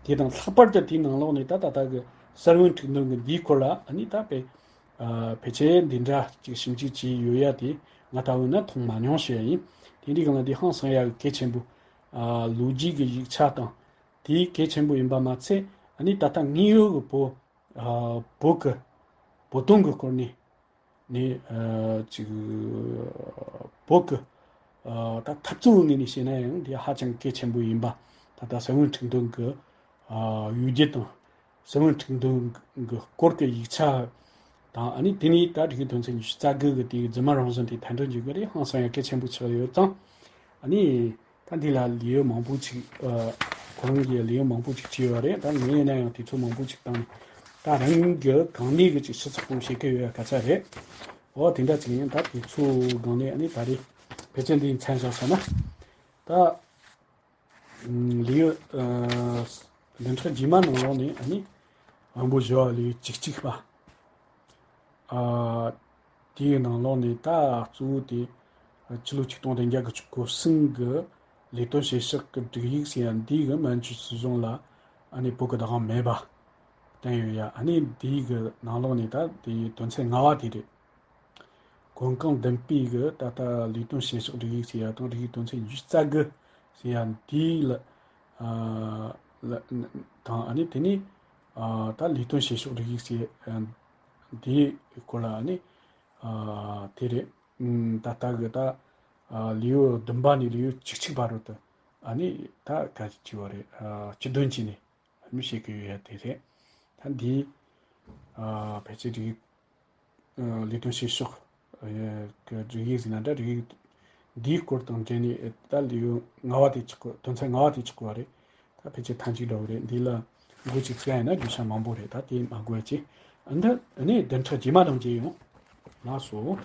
དེ་དང་ལྷག་པར་དུ་དེའི་ནང་ལོགས་ནས་ད་ད་ལྟ་གི་གསལ་བོ་ཁྲིམས་དོན་གི་འདིའི་སྐོར་ལ་ཨ་ནི་ད་དཔེ་ཨ་ཕལ་ཆེར་འདི་འདྲ་ཅིག་ཞིབ་འཇུག་བྱས་ཡོད་ཡ་དེ་ང་ལྟ་བུ་ན་མཐོང་མ་མྱོང་ཞུ་ཡ་ཡིན། དེ་འདྲའི་སྒང་ལ་འདི་ཧང་སང་ཡ་གི་གལ་ཆེན་པོ། ཨ་ལོ་རྒྱུས་ཀྱི་ཡིག་ཆ་དང་དེའི་གལ་ཆེན་པོ་ཡིན་པ་མ་ཚད། ཨ་ནི་ད་ལྟ་དངོས་ཡོད་ཀྱི་བོད་ཨ་བོད་ཀྱི་བོད་དོན་གྱི་སྐོར་ནས་ནས་ཨ་ཅིག་བོད་ཀྱི་ཨ་ད་འཐབ་རྩོད་ངོས་ནས་བཤད་ན་ཡང་དེ་ཧ་ཅང་གལ་ཆེན་པོ་ཡིན་པ། ད་ལྟ་གསལ་བོ་ཁྲིམས་དོན་གྱི་ཨ་ཡོད་རྒྱུ་དང་། གསལ་བོ་ཁྲིམས་དོན་གྱི་སྐོར་གྱི་ཡིག་ཆ་དང་། ཨ་ནི་དེ་ནས་ད་སྒྲིག་ཡིག་དོན་ཚན་ཉི་ཤུ་རྩ་དགུ་གི་དེའི་རྫུན་མ་རང་བཞིན་དེ་མཐའ་འཁྱོངས་བྱེད་དགོས་རེད། ཧང་སང་ཡ་གལ་ཆེན་པོ་ཆགས་ཡོད་ཙང་། ཨ་ནི་ད་འདི་ལ་ལེའུ་མང་པོ་ཅིག་ཨ་ཁོ་རང་གིས་ལེའུ་མང་པོ་ཅིག་བྲིས་ཡོད་རེད། ད་ངས་ཡིན་ན་ཡང་དུས་ཚོད་མང་པོ་ཅིག་བཏང་ནས་ད་རང་གི་གང་ནུས་ཀྱི་ཅིག་ཞིབ་ཚགས་པོ་བྱེད་ཀྱི་ཡོད་ཡ་སྐད་ཆ་རེད། འོ་དེ་འདྲ་ཅིག་ཡིན། ད་དུས་ཚོད་སྒང་ནས་ཨ་ནི་ད་རེས་ཕལ་ཆེར་འདི་མཚན་བཞག་ཟེར་ན། ད་ལེའུ་ཨ་བདུན་ཕྲག་རྗེས་མ་ནང་ལོགས་ནས་ཨ་ནི་དབང་པོ་བཞི་བ་ལེའུ་བཅུ་གཅིག་པ། ཨ་དེའི་ནང་ལོགས་ནས་ད་གཙོ་བོ་དེ་ཕྱི་ལོ་ཆིག་སྟོང་བདུན་བརྒྱ་དགུ་བཅུ་གོ་གསུམ་གི་ལས་དོན་བྱེད་ཕྱོགས་ཀྱི་སྒྲིག་ཡིག་ཟེར་ཡ་འདི་གི་མན་ཇུ་སྲིད་གཞུང་ལ་ཨ་ནི་བོད་ཀྱི་བདག་དབང་མེད་པ་བསྟན་ཡོད་ཡ། ཨ་ནི་འདི་གི་ནང་ལོགས་ནས་ད་དེའི་དོན་ཚན་ལྔ་བ་དེ་རེད། གོ་གང་འདུན་སྤོས་ཀྱི་ད་ལྟ་ལས་དོན་བྱེད་ཕྱོགས་སྒྲིག་ཡིག་ཟེར་ཡ་དང་། སྒྲིག་ཡིག་དོན་ཚན་ཉི་ཤུ་རྩ་དགུ་ཟེར་ཡ་འདི་ལ་ཨ་ལ་དང་། ཨ་ནི་དེ་ནས་ཨ་ད་ལས་དོན་བྱེད་ཕྱོགས་སྒྲིག་ཡིག་ཟེར་ཡ་འདིའི་སྐོར་ལ་ཨ་ནི་ཨ་དེ་རེད། ཨམ་ད་ལྟ་གི་ད་ཨ་ལེའུ་བདུན་པ་ནས་ལེའུ་བཅུ་གཅིག་བར་དུ་ཨ་ནི་ད་ག་ཅི་བྱས་པ་རེད། ཨ་སྤྱི་དོན་བྱས་ནས་མི་བཤད་ཀྱི་ཡོད་ཡ་དེ་རེད། ད་འདི་ཨ་ཕལ་ཆེར་འདི་ཨ་ལས་དོན་བྱེད་ཕྱོགས་ཨ་གི་སྒྲིག་ཡིག་ཟེར་ན་འདྲ། སྒྲིག་ཡིག་འདིའི་སྐོར་དང་འབྲེལ་ནས་ད་ལེའུ་ལྔ་བ་དེ་ཆགས་དགོས། དོན་ཚན་ལྔ་བ་དེ་ཆགས་དགོས་པ་རེད། ད་ཕལ་ཆེར་ཐང་གཅིག་འདྲ་བོ་རེད། འདི་ལ་མགོ་གཅིག་བརྩམས་ཡིན་ན་རྒྱུས་ཆ་མང་པོ་རེད། ད་དེ་མ་དགོས་ཅི། ཨ་འདི་ཨ་ནི་བདུན་ཕྲག་རྗེས་མ་དང་མཇལ་ཡོང་། ལགས་སོ།